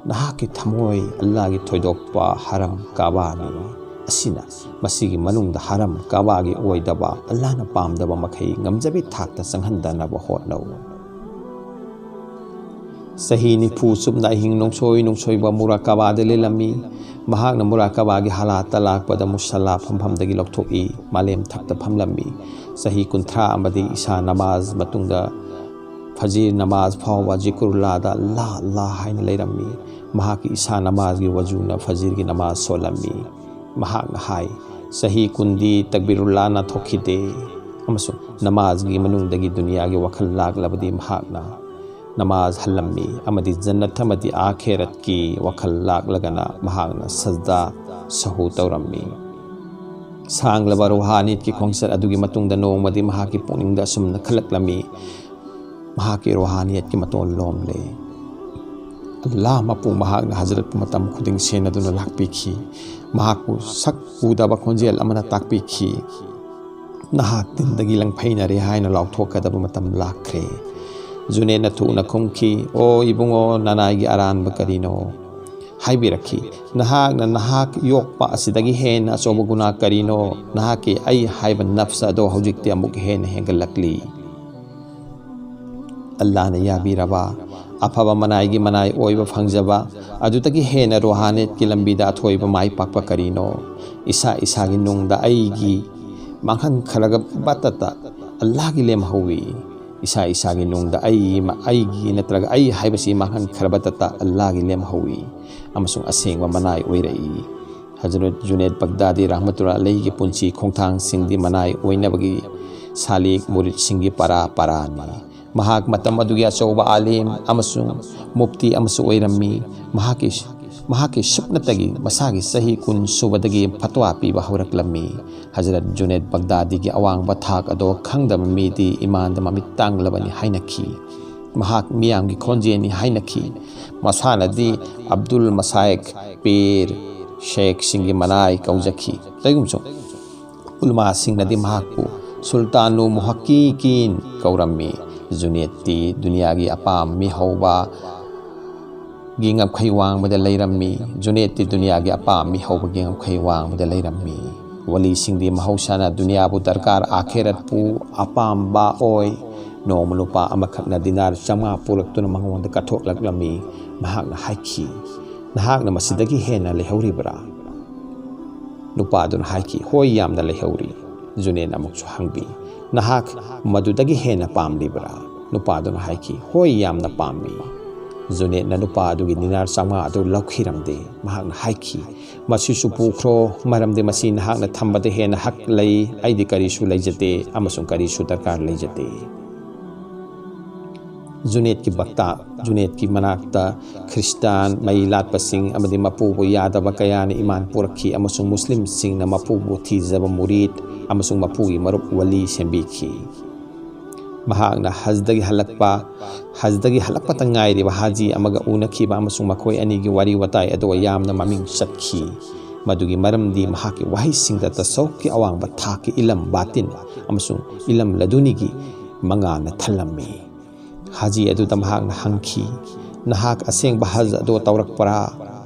"ꯅꯍꯥꯛꯀꯤ ꯊꯃꯣꯏ ꯑꯜꯂꯥꯍꯒꯤ ꯊꯣꯏꯗꯣꯛꯄ ꯍꯔꯝ ꯀꯥꯕꯥꯅꯤ꯫ ꯑꯁꯤꯅ ꯃꯁꯤꯒꯤ ꯃꯅꯨꯡꯗ ꯍꯔꯝ ꯀꯥꯕꯥꯒꯤ ꯑꯣꯏꯗꯕ, ꯑꯜꯂꯥꯍꯅ ꯄꯥꯝꯗꯕ ꯃꯈꯩ ꯉꯝꯖꯕꯤ ꯊꯥꯛꯇ ꯆꯪꯍꯟꯗꯅꯕ ꯍꯣꯠꯅꯧ꯫" ꯆꯍꯤ ꯅꯤꯐꯨ ꯆꯨꯞꯅ ꯑꯍꯤꯡ ꯅꯣꯡꯁꯣꯏ ꯅꯣꯡꯁꯣꯏꯕ ꯃꯨꯔꯥꯀꯥꯕꯥꯗ ꯂꯦꯜꯂꯝꯃꯤ꯫ ꯃꯍꯥꯛꯅ ꯃꯨꯔꯥꯀꯥꯕꯥꯒꯤ ꯍꯥꯂꯥꯠꯇ ꯂꯥꯛꯄꯗ ꯃꯨꯁꯜꯂꯥ ꯐꯝꯐꯝꯗꯒꯤ ꯂꯧꯊꯣꯛꯏ, ꯃꯥꯂꯦꯝ ꯊꯛꯇ ꯐꯝꯂꯝꯃꯤ꯫ ꯆꯍꯤ ꯀꯨꯟꯊ꯭ꯔꯥ ꯑꯃꯗꯤ ꯏꯁꯥ ꯅꯃꯥꯖ ꯃꯇꯨꯡꯗ ꯐꯖꯤꯔ ꯅꯃꯥꯖ ꯐꯥꯎꯕ ꯖꯤꯀ꯭ꯔꯨꯜꯂꯥꯗ "ꯑꯜꯂꯥꯍ, ꯑꯜꯂꯥꯍ" ꯍꯥꯏꯅ ꯂꯩꯔꯝꯃꯤ꯫ ꯃꯍꯥꯛꯀꯤ ꯏꯁꯥ ꯅꯃꯥꯖꯒꯤ ꯋꯖꯨꯅ ꯐꯖꯤꯔꯒꯤ ꯅꯃꯥꯖ ꯁꯣꯜꯂꯝꯃꯤ꯫ ꯃꯍꯥꯛꯅ ꯍꯥꯏ, "ꯆꯍꯤ ꯀꯨꯟꯗꯤ ꯇꯛꯕꯤꯔꯨꯜꯂꯥ ꯅꯥꯊꯣꯛꯈꯤꯗꯦ, ꯑꯃꯁꯨꯡ ꯅꯃꯥꯖꯒꯤ ꯃꯅꯨꯡꯗꯒꯤ ꯗꯨꯅꯤꯌꯥꯒꯤ ꯋꯥꯈꯜ ꯂꯥꯛꯂꯕꯗꯤ ꯃꯍꯥꯛꯅ ꯅꯃꯥꯖ ꯍꯜꯂꯝꯃꯤ, ꯑꯃꯗꯤ ꯖꯟꯅꯠ ꯑꯃꯗꯤ ꯑꯥꯈꯦꯔꯠꯀꯤ ꯋꯥꯈꯜ ꯂꯥꯛꯂꯒꯅ ꯃꯍꯥꯛꯅ ꯁꯖꯗꯥ ꯁꯍꯨ ꯇꯧꯔꯝꯃꯤ꯫" ꯁꯥꯡꯂꯕ ꯔꯨꯍꯥꯅꯤꯌꯠꯀꯤ ꯈꯣꯡꯆꯠ ꯑꯗꯨꯒꯤ ꯃꯇꯨꯡꯗ ꯅꯣꯡꯃꯗꯤ ꯃꯍꯥꯛꯀꯤ ꯄꯨꯛꯅꯤꯡꯗ ꯑꯁꯨꯝꯅ ꯈꯜꯂꯛꯂꯝꯃꯤ, ꯃꯍꯥꯛꯀꯤ ꯔꯨꯍꯥꯅꯤꯌꯠꯀꯤ ꯃꯇꯣꯟ ꯂꯣꯝꯂꯦ꯫ ꯑꯜꯂꯥꯍ ꯃꯄꯨ ꯃꯍꯥꯛꯅ ꯍꯖꯔꯠꯄꯨ ꯃꯇꯝ ꯈꯨꯗꯤꯡ ꯁꯦꯟꯅꯗꯨꯅ ꯂꯥꯛꯄꯤꯈꯤ꯫ ꯃꯍꯥꯛꯄꯨ ꯁꯛ ꯎꯗꯕ ꯈꯣꯟꯖꯦꯜ ꯑꯃꯅ ꯇꯥꯛꯄꯤꯈꯤ, "ꯅꯍꯥꯛ ꯗꯤꯟꯗꯒꯤ ꯂꯪꯐꯩꯅꯔꯦ ꯍꯥꯏꯅ ꯂꯥꯎꯊꯣꯛꯀꯗꯕ ꯃꯇꯝ ꯂꯥꯛꯈ꯭ꯔꯦ꯫" ꯖꯨꯅꯦꯗꯅ ꯊꯨꯅ ꯈꯨꯝꯈꯤ, "ꯑꯣ ꯏꯕꯨꯡꯉꯣ, ꯅꯅꯥꯏꯒꯤ ꯑꯔꯥꯟꯕ ꯀꯔꯤꯅꯣ?" ꯍꯥꯏꯕꯤꯔꯛꯈꯤ, "ꯅꯍꯥꯛꯅ ꯅꯍꯥꯛ ꯌꯣꯛꯄ ꯑꯁꯤꯗꯒꯤ ꯍꯦꯟꯅ ꯑꯆꯧꯕ ꯒꯨꯅꯥ ꯀꯔꯤꯅꯣ? ꯅꯍꯥꯛꯀꯤ ꯑꯩ ꯍꯥꯏꯕ ꯅꯐꯁ ꯑꯗꯣ ꯍꯧꯖꯤꯛꯇꯤ ꯑꯃꯨꯛ ꯍꯦꯟꯅ ꯍꯦꯟꯒꯠꯂꯛꯂꯤ꯫ ꯑꯜꯂꯥꯅ ꯌꯥꯕꯤꯔꯕ ꯑꯐꯕ ꯃꯅꯥꯏꯒꯤ ꯃꯅꯥꯏ ꯑꯣꯏꯕ ꯐꯪꯖꯕ ꯑꯗꯨꯗꯒꯤ ꯍꯦꯟꯅ ꯔꯣꯍꯥꯅꯤꯌꯠꯀꯤ ꯂꯝꯕꯤꯗ ꯑꯊꯣꯏꯕ ꯃꯥꯏ ꯄꯥꯛꯄ ꯀꯔꯤꯅꯣ? ꯏꯁꯥ ꯏꯁꯥꯒꯤ ꯅꯨꯡꯗ ꯑꯩꯒꯤ ꯃꯥꯡꯍꯟꯈ꯭ꯔꯕꯇꯇ ꯑꯜꯂꯥꯒꯤ ꯂꯦꯝꯍꯧꯋꯤ꯫ ꯏꯁꯥ ꯏꯁꯥꯒꯤ ꯅꯨꯡꯗ ꯑꯩ, ꯑꯩꯒꯤ ꯅꯠꯇ꯭ꯔꯒ ꯑꯩ ꯍꯥꯏꯕꯁꯤ ꯃꯥꯡꯍꯟꯈ꯭ꯔꯕꯇꯇ ꯑꯜꯂꯥꯒꯤ ꯂꯦꯝꯍꯧꯋꯤ"꯫ ꯑꯃꯁꯨꯡ ꯑꯁꯦꯡꯕ ꯃꯅꯥꯏ ꯑꯣꯏꯔꯛꯏ꯫ ꯍꯖꯔꯠ ꯖꯨꯅꯦꯗ ꯕꯒꯗꯥꯗꯤ ꯔꯍꯃꯇꯨꯜꯂꯥꯍꯤ ꯑꯂꯩꯍꯤꯒꯤ ꯄꯨꯟꯁꯤ ꯈꯣꯡꯊꯥꯡꯁꯤꯡꯗꯤ ꯃꯅꯥꯏ ꯑꯣꯏꯅꯕꯒꯤ ꯁꯥꯂꯤꯛ ꯃꯨꯔꯤꯗꯁꯤꯡꯒꯤ ꯄꯔꯥ ꯄꯔꯥꯅꯤ꯫ ꯃꯍꯥꯛ ꯃꯇꯝ ꯑꯗꯨꯒꯤ ꯑꯆꯧꯕ ꯑꯥꯂꯤꯝ ꯑꯃꯁꯨꯡ ꯃꯨꯐꯇꯤ ꯑꯃꯁꯨ ꯑꯣꯏꯔꯝꯃꯤ꯫ ꯃꯍꯥꯛꯀꯤ, ꯃꯍꯥꯛꯀꯤ ꯁꯨꯞꯅꯇꯒꯤ ꯃꯁꯥꯒꯤ ꯆꯍꯤ ꯀꯨꯟ ꯁꯨꯕꯗꯒꯤ ꯐꯠꯋꯥ ꯄꯤꯕ ꯍꯧꯔꯛꯂꯝꯃꯤ꯫ ꯍꯖꯔꯠ ꯖꯨꯅꯦꯗ ꯕꯒꯗꯥꯗꯤꯒꯤ ꯑꯋꯥꯡꯕ ꯊꯥꯛ ꯑꯗꯣ ꯈꯪꯗꯕ ꯃꯤꯗꯤ ꯏꯃꯥꯟꯗ ꯃꯃꯤꯠ ꯇꯥꯡꯂꯕꯅꯤ ꯍꯥꯏꯅꯈꯤ꯫ ꯃꯍꯥꯛ ꯃꯤꯌꯥꯝꯒꯤ ꯈꯣꯟꯖꯦꯜꯅꯤ ꯍꯥꯏꯅꯈꯤ꯫ ꯃꯁꯥꯅꯗꯤ ꯑꯕꯗꯨꯜ ꯃꯁꯥꯏꯛ, ꯄꯤꯔ, ꯁꯦꯈꯁꯤꯡꯒꯤ ꯃꯅꯥꯏ ꯀꯧꯖꯈꯤ꯫ ꯀꯔꯤꯒꯨꯝꯕꯁꯨ ꯎꯂꯃꯥꯁꯤꯡꯅꯗꯤ ꯃꯍꯥꯛꯄꯨ ꯁꯨꯜꯇꯥꯅꯨ ꯃꯨꯍꯛꯀꯤꯀꯤꯟ ꯀꯧꯔꯝꯃꯤ꯫ ꯖꯨꯅꯦꯗꯇꯤ ꯗꯨꯅꯤꯌꯥꯒꯤ ꯑꯄꯥꯝ ꯃꯤꯍꯧꯕꯒꯤ ꯉꯝꯈꯩ ꯋꯥꯡꯃꯗ ꯂꯩꯔꯝꯃꯤ꯫ ꯖꯨꯅꯦꯗꯇꯤ ꯗꯨꯅꯤꯌꯥꯒꯤ ꯑꯄꯥꯝ ꯃꯤꯍꯧꯕꯒꯤ ꯉꯝꯈꯩ ꯋꯥꯡꯃꯗ ꯂꯩꯔꯝꯃꯤ꯫ ꯋꯥꯂꯤꯁꯤꯡꯗꯤ ꯃꯍꯧꯁꯥꯅ ꯗꯨꯅꯤꯌꯥꯕꯨ ꯗꯔꯀꯥꯔ, ꯑꯥꯈꯤꯔꯠꯄꯨ ꯑꯄꯥꯝꯕ ꯑꯣꯏ꯫ ꯅꯣꯡꯃ ꯅꯨꯄꯥ ꯑꯃꯈꯛꯅ ꯗꯤꯅꯥꯔ ꯆꯥꯝꯃꯉꯥ ꯄꯨꯔꯛꯇꯨꯅ ꯃꯉꯣꯟꯗ ꯀꯠꯊꯣꯛꯂꯛꯂꯝꯃꯤ꯫ ꯃꯍꯥꯛꯅ ꯍꯥꯏꯈꯤ, "ꯅꯍꯥꯛꯅ ꯃꯁꯤꯗꯒꯤ ꯍꯦꯟꯅ ꯂꯩꯍꯧꯔꯤꯕ꯭ꯔꯥ?" ꯅꯨꯄꯥꯗꯨꯅ ꯍꯥꯏꯈꯤ, "ꯍꯣꯏ, ꯌꯥꯝꯅ ꯂꯩꯍꯧꯔꯤ"꯫ ꯖꯨꯅꯦꯗꯅ ꯑꯃꯨꯛꯁꯨ ꯍꯪꯈꯤ, "ꯅꯍꯥꯛ ꯃꯗꯨꯗꯒꯤ ꯍꯦꯟꯅ ꯄꯥꯝꯂꯤꯕ꯭ꯔꯥ?" ꯅꯨꯄꯥꯗꯨꯅ ꯍꯥꯏꯈꯤ, "ꯍꯣꯏ, ꯌꯥꯝꯅ ꯄꯥꯝꯃꯤ"꯫ ꯖꯨꯅꯦꯗꯅ ꯅꯨꯄꯥ ꯑꯗꯨꯒꯤ ꯗꯤꯅꯥꯔ ꯆꯥꯝꯃꯉꯥ ꯑꯗꯨ ꯂꯧꯈꯤꯔꯝꯗꯦ꯫ ꯃꯍꯥꯛꯅ ꯍꯥꯏꯈꯤ, "ꯃꯁꯤꯁꯨ ꯄꯨꯈ꯭ꯔꯣ, ꯃꯔꯝꯗꯤ ꯃꯁꯤ ꯅꯍꯥꯛꯅ ꯊꯝꯕꯗ ꯍꯦꯟꯅ ꯍꯛ ꯂꯩ꯫ ꯑꯩꯗꯤ ꯀꯔꯤꯁꯨ ꯂꯩꯖꯗꯦ ꯑꯃꯁꯨꯡ ꯀꯔꯤꯁꯨ ꯗꯔꯀꯥꯔ ꯂꯩꯖꯗꯦ"꯫ ꯖꯨꯅꯦꯗꯀꯤ ꯕꯛꯇꯥ, ꯖꯨꯅꯦꯗꯀꯤ ꯃꯅꯥꯛꯇ ꯈ꯭ꯔꯤꯁꯇꯥꯟ ꯃꯩ ꯂꯥꯠꯄꯁꯤꯡ ꯑꯃꯗꯤ ꯃꯄꯨꯕꯨ ꯌꯥꯗꯕ ꯀꯌꯥꯅ ꯏꯃꯥꯟ ꯄꯨꯔꯛꯈꯤ ꯑꯃꯁꯨꯡ ꯃꯨꯁꯂꯤꯝꯁꯤꯡꯅ ꯃꯄꯨꯕꯨ ꯊꯤꯖꯕ ꯃꯨꯔꯤꯗ ꯑꯃꯁꯨꯡ ꯃꯄꯨꯒꯤ ꯃꯔꯨꯞ ꯋꯥꯂꯤ ꯁꯦꯝꯕꯤꯈꯤ꯫ ꯃꯍꯥꯛꯅ ꯍꯖꯗꯒꯤ ꯍꯜꯂꯛꯄ, ꯍꯖꯗꯒꯤ ꯍꯜꯂꯛꯄꯇ ꯉꯥꯏꯔꯤꯕ ꯍꯥꯖꯤ ꯑꯃꯒ ꯎꯅꯈꯤꯕ ꯑꯃꯁꯨꯡ ꯃꯈꯣꯏ ꯑꯅꯤꯒꯤ ꯋꯥꯔꯤ ꯋꯥꯇꯥꯏ ꯑꯗꯨ ꯌꯥꯝꯅ ꯃꯃꯤꯡ ꯆꯠꯈꯤ꯫ ꯃꯗꯨꯒꯤ ꯃꯔꯝꯗꯤ ꯃꯍꯥꯛꯀꯤ ꯋꯥꯍꯩꯁꯤꯡꯗ ꯇꯁꯧꯐꯀꯤ ꯑꯋꯥꯡꯕ ꯊꯥꯛꯀꯤ ꯏꯂꯝ ꯕꯥꯇꯤꯟ ꯑꯃꯁꯨꯡ ꯏꯂꯝ ꯂꯗꯨꯅꯤꯒꯤ ꯃꯉꯥꯜꯅ ꯊꯜꯂꯝꯃꯤ꯫ ꯍꯥꯖꯤ ꯑꯗꯨꯗ ꯃꯍꯥꯛꯅ ꯍꯪꯈꯤ, "ꯅꯍꯥꯛ ꯑꯁꯦꯡꯕ ꯍꯖ ꯑꯗꯨ ꯇꯧꯔꯛꯄ꯭ꯔꯥ?"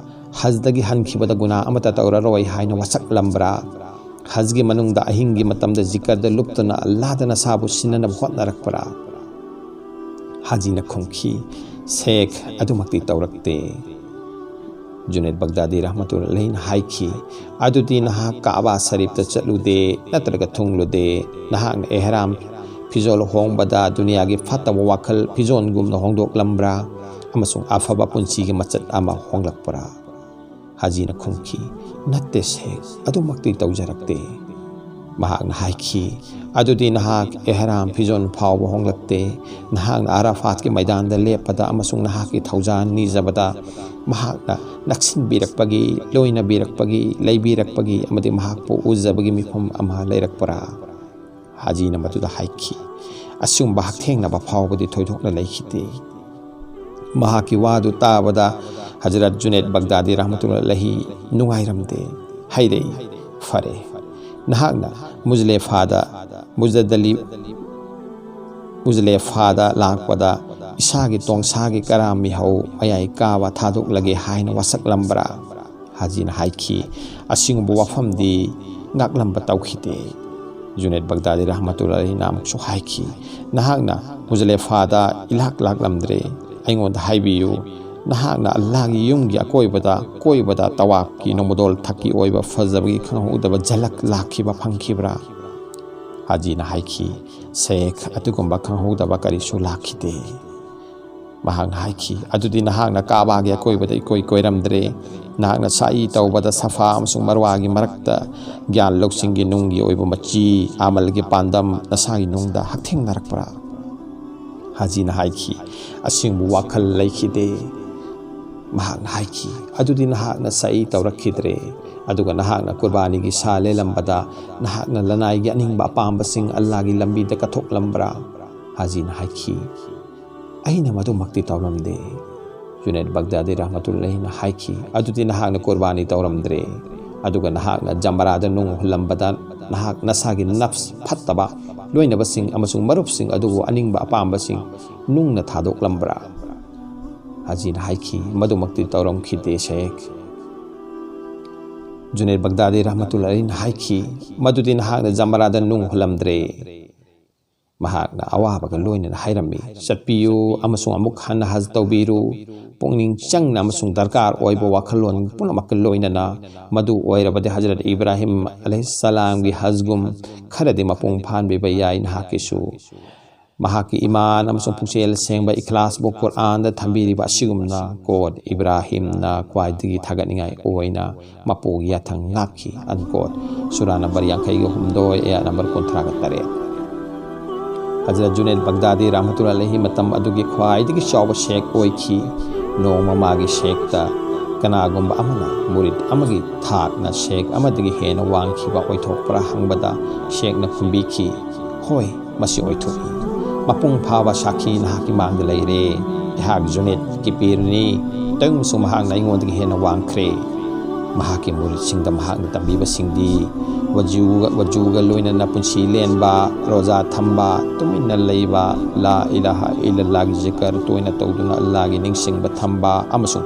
ꯍꯖꯗꯒꯤ ꯍꯟꯈꯤꯕꯗ ꯒꯨꯅꯥ ꯑꯃꯠꯇ ꯇꯧꯔꯔꯣꯏ ꯍꯥꯏꯅ ꯋꯥꯁꯛꯂꯝꯕ꯭ꯔꯥ? ꯍꯖꯒꯤ ꯃꯅꯨꯡꯗ ꯑꯍꯤꯡꯒꯤ ꯃꯇꯝꯗ ꯖꯤꯀꯔꯗ ꯂꯨꯞꯇꯨꯅ ꯑꯜꯂꯥꯗ ꯅꯁꯥꯕꯨ ꯁꯤꯟꯅꯅꯕ ꯍꯣꯠꯅꯔꯛꯄ꯭ꯔꯥ? ꯍꯥꯖꯤꯅ ꯈꯨꯝꯈꯤ, "ꯁꯦꯈ, ꯑꯗꯨꯃꯛꯇꯤ ꯇꯧꯔꯛꯇꯦ꯫" ꯖꯨꯅꯦꯗ ꯕꯒꯗꯥꯗꯤ ꯔꯍꯃꯇꯨꯜꯂꯥꯍꯤꯅ ꯍꯥꯏꯈꯤ, "ꯑꯗꯨꯗꯤ ꯅꯍꯥꯛ ꯀꯥꯕꯥ ꯁꯔꯤꯐꯇ ꯆꯠꯂꯨꯗꯦ, ꯅꯠꯇ꯭ꯔꯒ ꯊꯨꯡꯂꯨꯗꯦ꯫ ꯅꯍꯥꯛꯅ ꯑꯦꯍꯔꯥꯝ ꯐꯤꯖꯣꯜ ꯍꯣꯡꯕꯗ ꯗꯨꯅꯤꯌꯥꯒꯤ ꯐꯠꯇꯕ ꯋꯥꯈꯜ ꯐꯤꯖꯣꯜꯒꯨꯝꯅ ꯍꯣꯡꯗꯣꯛꯂꯝꯕ꯭ꯔꯥ ꯑꯃꯁꯨꯡ ꯑꯐꯕ ꯄꯨꯟꯁꯤꯒꯤ ꯃꯆꯠ ꯑꯃ ꯍꯣꯡꯂꯛꯄ꯭ꯔꯥ?" ꯍꯥꯖꯤꯅ ꯈꯨꯝꯈꯤ, "ꯅꯠꯇꯦ ꯁꯦꯈ, ꯑꯗꯨꯃꯛꯇꯤ ꯇꯧꯖꯔꯛꯇꯦ꯫" ꯃꯍꯥꯛꯅ ꯍꯥꯏꯈꯤ, "ꯑꯗꯨꯗꯤ ꯅꯍꯥꯛ ꯑꯦꯍꯔꯥꯝ ꯐꯤꯖꯣꯜ ꯐꯥꯎꯕ ꯍꯣꯡꯂꯛꯇꯦ꯫ ꯅꯍꯥꯛꯅ ꯑꯔꯥꯐꯥꯠꯀꯤ ꯃꯩꯗꯥꯟꯗ ꯂꯦꯞꯄꯗ ꯑꯃꯁꯨꯡ ꯅꯍꯥꯛꯀꯤ ꯊꯧꯖꯥꯜ ꯅꯤꯖꯕꯗ ꯃꯍꯥꯛꯅ ꯅꯛꯁꯤꯟꯕꯤꯔꯛꯄꯒꯤ, ꯂꯣꯏꯅꯕꯤꯔꯛꯄꯒꯤ, ꯂꯩꯕꯤꯔꯛꯄꯒꯤ ꯑꯃꯗꯤ ꯃꯍꯥꯛꯄꯨ ꯎꯖꯕꯒꯤ ꯃꯤꯐꯝ ꯑꯃ ꯂꯩꯔꯛꯄ꯭ꯔꯥ?" ꯍꯥꯖꯤꯅ ꯃꯗꯨꯗ ꯍꯥꯏꯈꯤ, "ꯑꯁꯤꯒꯨꯝꯕ ꯍꯛꯊꯦꯡꯅꯕ ꯐꯥꯎꯕꯗꯤ ꯊꯣꯏꯗꯣꯛꯅ ꯂꯩꯈꯤꯗꯦ꯫" ꯃꯍꯥꯛꯀꯤ ꯋꯥꯗꯨ ꯇꯥꯕꯗ ꯍꯖꯔꯠ ꯖꯨꯅꯦꯗ ꯕꯒꯗꯥꯗꯤ ꯔꯍꯃꯇꯨꯜꯂꯥꯍꯤ ꯅꯨꯡꯉꯥꯏꯔꯝꯗꯦ꯫ ꯍꯥꯏꯔꯛꯏ, "ꯐꯔꯦ, ꯅꯍꯥꯛꯅ ꯃꯨꯖꯂꯦꯐꯥꯗ, ꯃꯨꯖꯗꯂꯤ-, ꯃꯨꯖꯂꯦꯐꯥꯗ ꯂꯥꯛꯄꯗ ꯏꯁꯥꯒꯤ ꯇꯣꯡꯁꯥꯒꯤ ꯀꯔꯥ ꯃꯤꯍꯧ ꯃꯌꯥꯏ ꯀꯥꯕ ꯊꯥꯗꯣꯛꯂꯒꯦ ꯍꯥꯏꯅ ꯋꯥꯁꯛꯂꯝꯕ꯭ꯔꯥ?" ꯍꯥꯖꯤꯅ ꯍꯥꯏꯈꯤ, "ꯑꯁꯤꯒꯨꯝꯕ ꯋꯥꯐꯝꯗꯤ ꯉꯥꯛꯂꯝꯕ ꯇꯧꯈꯤꯗꯦ꯫" ꯖꯨꯅꯦꯗ ꯕꯒꯗꯥꯗꯤ ꯔꯍꯃꯇꯨꯜꯂꯥꯍꯤꯅ ꯑꯃꯨꯛꯁꯨ ꯍꯥꯏꯈꯤ, "ꯅꯍꯥꯛꯅ ꯃꯨꯖꯂꯦꯐꯥꯗ ꯏꯂꯥꯛ ꯂꯥꯛꯂꯝꯗ꯭ꯔꯦ꯫ ꯑꯩꯉꯣꯟꯗ ꯍꯥꯏꯕꯤꯌꯨ, ꯅꯍꯥꯛꯅ ꯑꯜꯂꯥꯍꯒꯤ ꯌꯨꯝꯒꯤ ꯑꯀꯣꯏꯕꯗ ꯀꯣꯏꯕꯗ ꯇꯋꯥꯞꯀꯤ ꯅꯣꯡꯃꯗꯣꯜ ꯊꯛꯀꯤ ꯑꯣꯏꯕ ꯐꯖꯕꯒꯤ ꯈꯪꯍꯧꯗꯕ ꯖꯂꯛ ꯂꯥꯛꯈꯤꯕ ꯐꯪꯈꯤꯕ꯭ꯔꯥ?" ꯍꯥꯖꯤꯅ ꯍꯥꯏꯈꯤ, "ꯁꯦꯈ, ꯑꯗꯨꯒꯨꯝꯕ ꯈꯪꯍꯧꯗꯕ ꯀꯔꯤꯁꯨ ꯂꯥꯛꯈꯤꯗꯦ꯫" ꯃꯍꯥꯛꯅ ꯍꯥꯏꯈꯤ, "ꯑꯗꯨꯗꯤ ꯅꯍꯥꯛꯅ ꯀꯥꯕꯥꯒꯤ ꯑꯀꯣꯏꯕꯗ ꯏꯀꯣꯏ ꯀꯣꯏꯔꯝꯗ꯭ꯔꯦ꯫ ꯅꯍꯥꯛꯅ ꯁꯥꯏ ꯇꯧꯕꯗ ꯁꯐꯥ ꯑꯃꯁꯨꯡ ꯃꯔꯋꯥꯒꯤ ꯃꯔꯛꯇ ꯒ꯭ꯌꯥꯟ ꯂꯧꯁꯤꯡꯒꯤ ꯅꯨꯡꯒꯤ ꯑꯣꯏꯕ ꯃꯆꯤ, ꯑꯃꯜꯒꯤ ꯄꯥꯟꯗꯝ ꯅꯁꯥꯒꯤ ꯅꯨꯡꯗ ꯍꯛꯊꯦꯡꯅꯔꯛꯄ꯭ꯔꯥ?" ꯍꯥꯖꯤꯅ ꯍꯥꯏꯈꯤ, "ꯑꯁꯤꯒꯨꯝꯕ ꯋꯥꯈꯜ ꯂꯩꯈꯤꯗꯦ꯫" ꯃꯍꯥꯛꯅ ꯍꯥꯏꯈꯤ, "ꯑꯗꯨꯗꯤ ꯅꯍꯥꯛꯅ ꯁꯥꯏ ꯇꯧꯔꯛꯈꯤꯗ꯭ꯔꯦ꯫ ꯑꯗꯨꯒ ꯅꯍꯥꯛꯅ ꯀꯨꯔꯕꯥꯅꯤꯒꯤ ꯁꯥ ꯂꯦꯜꯂꯝꯕꯗ ꯅꯍꯥꯛꯅ ꯂꯅꯥꯏꯒꯤ ꯑꯅꯤꯡꯕ ꯑꯄꯥꯝꯕꯁꯤꯡ ꯑꯜꯂꯥꯍꯒꯤ ꯂꯝꯕꯤꯗ ꯀꯠꯊꯣꯛꯂꯝꯕ꯭ꯔꯥ?" ꯍꯥꯖꯤꯅ ꯍꯥꯏꯈꯤ, "ꯑꯩꯅ ꯃꯗꯨꯃꯛꯇꯤ ꯇꯧꯔꯝꯗꯦ꯫" ꯖꯨꯅꯦꯗ ꯕꯒꯗꯥꯗꯤ ꯔꯍꯃꯇꯨꯜꯂꯥꯍꯤꯅ ꯍꯥꯏꯈꯤ, "ꯑꯗꯨꯗꯤ ꯅꯍꯥꯛꯅ ꯀꯨꯔꯕꯥꯅꯤ ꯇꯧꯔꯝꯗ꯭ꯔꯦ꯫ ꯑꯗꯨꯒ ꯅꯍꯥꯛꯅ ꯖꯃꯔꯥꯗ ꯅꯨꯡ ꯍꯨꯜꯂꯝꯕꯗ ꯅꯍꯥꯛ ꯅꯁꯥꯒꯤ ꯅꯐꯁ ꯐꯠꯇꯕ, ꯂꯣꯏꯅꯕꯁꯤꯡ ꯑꯃꯁꯨꯡ ꯃꯔꯨꯞꯁꯤꯡ ꯑꯗꯨꯕꯨ ꯑꯅꯤꯡꯕ ꯑꯄꯥꯝꯕꯁꯤꯡ ꯅꯨꯡꯅ ꯊꯥꯗꯣꯛꯂꯝꯕ꯭ꯔꯥ?" ꯍꯥꯖꯤꯅ ꯍꯥꯏꯈꯤ, "ꯃꯗꯨꯃꯛꯇꯤ ꯇꯧꯔꯝꯈꯤꯗꯦ, ꯁꯦꯈ꯫ ꯖꯨꯅꯦꯗ ꯕꯒꯗꯥꯗꯤ ꯔꯍꯃꯇꯨꯜꯂꯥꯍꯤꯅ ꯍꯥꯏꯈꯤ, "ꯃꯗꯨꯗꯤ ꯅꯍꯥꯛꯅ ꯖꯃꯔꯥꯗ ꯅꯨꯡ ꯍꯨꯜꯂꯝꯗ꯭ꯔꯦ꯫" ꯃꯍꯥꯛꯅ ꯑꯋꯥꯕꯒ ꯂꯣꯏꯅꯅ ꯍꯥꯏꯔꯝꯃꯤ, "ꯆꯠꯄꯤꯌꯨ ꯑꯃꯁꯨꯡ ꯑꯃꯨꯛ ꯍꯟꯅ ꯍꯖ ꯇꯧꯕꯤꯔꯨ, ꯄꯨꯛꯅꯤꯡ ꯆꯪꯅ ꯑꯃꯁꯨꯡ ꯗꯔꯀꯥꯔ ꯑꯣꯏꯕ ꯋꯥꯈꯜꯂꯣꯟ ꯄꯨꯝꯅꯃꯛꯀ ꯂꯣꯏꯅꯅ꯫ ꯃꯗꯨ ꯑꯣꯏꯔꯕꯗꯤ ꯍꯖꯔꯠ ꯏꯕ꯭ꯔꯥꯍꯤꯝ ꯑꯂꯩꯍꯤꯁꯁꯂꯥꯝꯒꯤ ꯍꯖꯒꯨꯝ ꯈꯔꯗꯤ ꯃꯄꯨꯡ ꯐꯥꯍꯟꯕꯤꯕ ꯌꯥꯏ ꯅꯍꯥꯛꯀꯤꯁꯨ꯫" ꯃꯍꯥꯛꯀꯤ ꯏꯃꯥꯟ ꯑꯃꯁꯨꯡ ꯄꯨꯛꯆꯦꯜ ꯁꯦꯡꯕ ꯏꯈ꯭ꯂꯥꯁꯄꯨ ꯀꯨꯔꯑꯥꯟꯗ ꯊꯝꯕꯤꯔꯤꯕ ꯑꯁꯤꯒꯨꯝꯅ, ꯀꯣꯠ, ꯏꯕ꯭ꯔꯥꯍꯤꯝꯅ ꯈ꯭ꯋꯥꯏꯗꯒꯤ ꯊꯥꯒꯠꯅꯤꯡꯉꯥꯏ ꯑꯣꯏꯅ ꯃꯄꯨꯒꯤ ꯌꯥꯊꯪ ꯂꯥꯛꯈꯤ, ꯑꯟꯀꯣꯠ꯫ ꯁꯨꯔꯥ ꯅꯝꯕꯔ ꯌꯥꯡꯈꯩꯒ ꯍꯨꯝꯗꯣꯏ, ꯑꯌꯥ ꯅꯝꯕꯔ ꯀꯨꯟꯊ꯭ꯔꯥꯒ ꯇꯔꯦꯠ꯫ ꯍꯖꯔꯠ ꯖꯨꯅꯦꯗ ꯕꯒꯗꯥꯗꯤ ꯔꯍꯃꯇꯨꯜꯂꯥꯍꯤ ꯃꯇꯝ ꯑꯗꯨꯒꯤ ꯈ꯭ꯋꯥꯏꯗꯒꯤ ꯆꯥꯎꯕ ꯁꯦꯛ ꯑꯣꯏꯈꯤ꯫ ꯅꯣꯡꯃ ꯃꯥꯒꯤ ꯁꯦꯛꯇ ꯀꯅꯥꯒꯨꯝꯕ ꯑꯃꯅ ꯃꯨꯔꯤꯗ ꯑꯃꯒꯤ ꯊꯥꯛꯅ ꯁꯦꯛ ꯑꯃꯗꯒꯤ ꯍꯦꯟꯅ ꯋꯥꯡꯈꯤꯕ ꯑꯣꯏꯊꯣꯛꯄ꯭ꯔꯥ ꯍꯪꯕꯗ, ꯁꯦꯛꯅ ꯈꯨꯝꯕꯤꯈꯤ, "ꯍꯣꯏ, ꯃꯁꯤ ꯑꯣꯏꯊꯣꯛꯏ꯫ ꯃꯄꯨꯡ ꯐꯥꯕ ꯁꯥꯈꯤ ꯅꯍꯥꯛꯀꯤ ꯃꯥꯡꯗ ꯂꯩꯔꯦ꯫ ꯑꯩꯍꯥꯛ ꯖꯨꯅꯦꯗꯀꯤ ꯄꯤꯔꯅꯤ꯫ ꯇꯧꯏꯒꯨꯝꯕꯁꯨ ꯃꯍꯥꯛꯅ ꯑꯩꯉꯣꯟꯗꯒꯤ ꯍꯦꯟꯅ ꯋꯥꯡꯈ꯭ꯔꯦ꯫" ꯃꯍꯥꯛꯀꯤ ꯃꯨꯔꯤꯗꯁꯤꯡꯗ ꯃꯍꯥꯛꯅ ꯇꯝꯕꯤꯕꯁꯤꯡꯗꯤ ꯋꯖꯨꯒ, ꯋꯖꯨꯒ ꯂꯣꯏꯅꯅ ꯄꯨꯟꯁꯤ ꯂꯦꯟꯕ, ꯔꯣꯖꯥ ꯊꯝꯕ, ꯇꯨꯃꯤꯟꯅ ꯂꯩꯕ, ꯂꯥ ꯏꯂꯥꯍ ꯏꯜꯂꯜꯂꯥꯍꯒꯤ ꯖꯤꯀꯔ ꯇꯣꯏꯅ ꯇꯧꯗꯨꯅ ꯑꯜꯂꯥꯍꯒꯤ ꯅꯤꯡꯁꯤꯡꯕ ꯊꯝꯕ ꯑꯃꯁꯨꯡ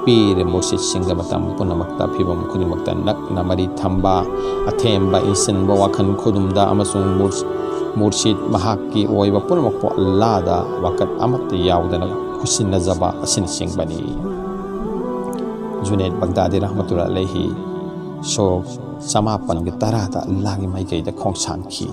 ꯄꯤꯔ ꯃꯨꯔꯁꯤꯗꯁꯤꯡꯒ ꯃꯇꯝ ꯄꯨꯝꯅꯃꯛꯇ ꯐꯤꯕꯝ ꯈꯨꯗꯤꯡꯃꯛꯇ ꯅꯛꯅ ꯃꯔꯤ ꯊꯝꯕ, ꯑꯊꯦꯝꯕ, ꯏꯟꯁꯤꯟꯕ ꯋꯥꯈꯜ ꯈꯨꯗꯨꯝꯗ ꯑꯃꯁꯨꯡ ꯃꯨꯔꯁ-, ꯃꯨꯔꯁꯤꯗ ꯃꯍꯥꯛꯀꯤ ꯑꯣꯏꯕ ꯄꯨꯝꯅꯃꯛꯄꯨ ꯑꯜꯂꯥꯍꯗ ꯋꯥꯀꯠ ꯑꯃꯠꯇ ꯌꯥꯎꯗꯅ ꯈꯨꯠꯁꯤꯟꯅꯖꯕ ꯑꯁꯤꯅꯆꯤꯡꯕꯅꯤ꯫ ꯖꯨꯅꯦꯗ ꯕꯒꯗꯥꯗꯤ ꯔꯍꯃꯇꯨꯜꯂꯥꯍꯤ ꯑꯂꯩꯍꯤ ꯁꯣꯛ ꯆꯃꯥꯄꯟꯒ ꯇꯔꯥꯗ ꯑꯜꯂꯥꯍꯒꯤ ꯃꯥꯏꯀꯩꯗ ꯈꯣꯡꯁꯥꯟꯈꯤ꯫